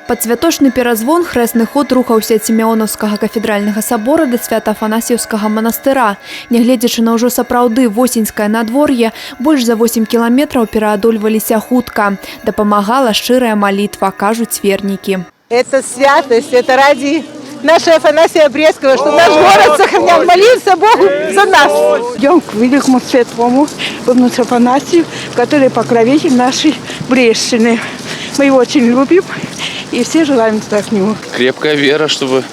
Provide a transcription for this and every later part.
Пад святочны перазвон хрэсны ход рухаўся ад Сімеонаўскага кафедральнага сабора да Свята-Афанасьеўскага манастыра. Нягледзячы на ўжо сапраўды восеньскае надвор'е, больш за 8 кіламетраў пераадольваліся хутка. Дапамагала шчырая малітва, кажуць вернікі. Это святость, это ради нашего Афанасия Брестского, чтобы наш город сохранял. Молиться Богу за нас. Идем к великому святому внутрь Афанасию, который покровитель нашей Брестчины. Мы его очень любим и все желаем туда к нему. Крепкая вера, чтобы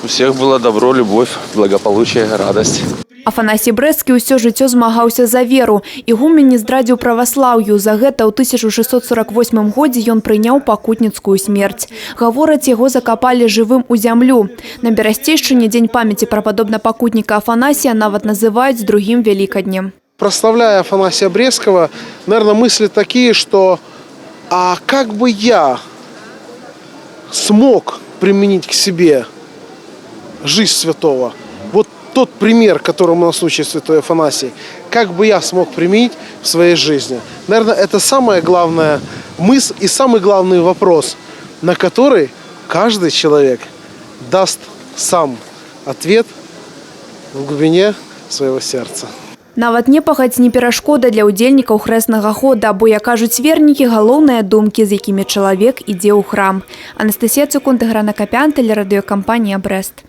у всех было добро, любовь, благополучие, радость. Афанасій Брэсцкі ўсё жыццё змагаўся за веру. Ігумен не здрадзіў праваслаўю. За гэта ў 1648 годзе ён прыняў пакутніцкую смерць. Гавораць, яго закапалі жывым у зямлю. На Берасцейшчыне дзень памяці прападобна-пакутніка Афанасія нават называюць другім Вялікаднем. Прославляя Афанасия Брестского, наверное, мысли такие, что а как бы я смог применить к себе жизнь святого? Вот тот пример, которому нас учит святой Афанасий, как бы я смог применить в своей жизни? Наверное, это самая главная мысль и самый главный вопрос, на который каждый человек даст сам ответ в глубине своего сердца. Нават непагадзь не перашкода для ўдзельнікаў хрэснага хода, бо, як кажуць вернікі, галоўныя думкі, з якімі чалавек ідзе ў храм. Анастасія Цукун, Тыгран Акапян, тэлерадыёкампанія «Брэст».